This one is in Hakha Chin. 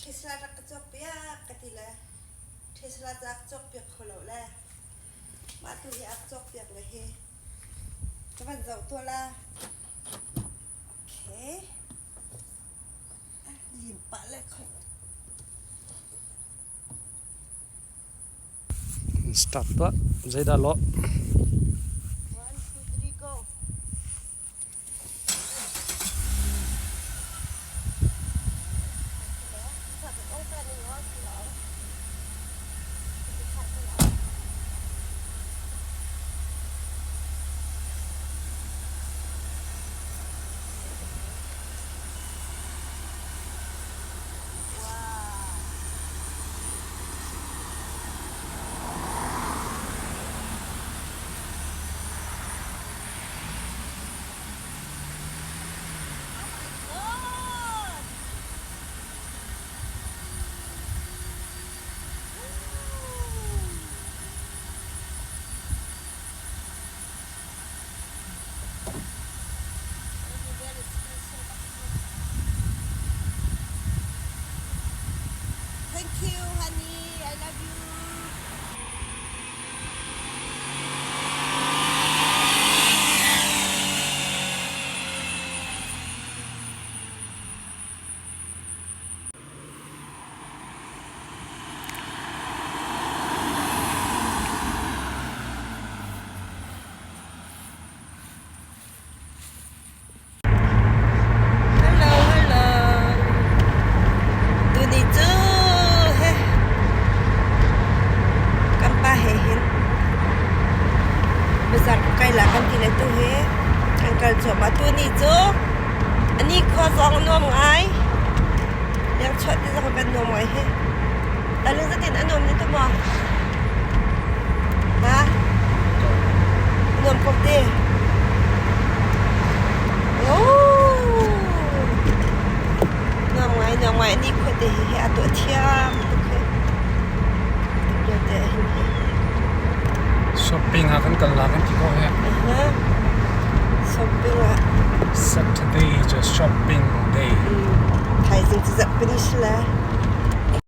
Tesla rak ka cawk piak ka ti le Tesla ca ka cawk piak kho lo le mah tu hi a ka cawk piak le hi ka van zoh tuah la. Okay. Lim pah le kho. Start tuah. Zeidah lawh? One, two, three, go. Thank you, honey. I love you. Hello, hello. Tuni cu he kan pa he hin bazar kai la kan ti le tu he kan kal cuahmah. Tuni cu ani khua zong nuam ngai. Leng chuah ti zong kan nuam ngai hi. Talung zatin a nuam ni tu maw? Ha? Nuam ko te. Oh! Nuam ngai, nuam ngai. Ni khua te hi hi a tuah thiam tuk hi. Tuk te hin hi. Shopping ah kan kal la kan ti ko he. Uh-huh. Shopping ah. Saturday is a shopping day. Thaizing cu zarhpini si le.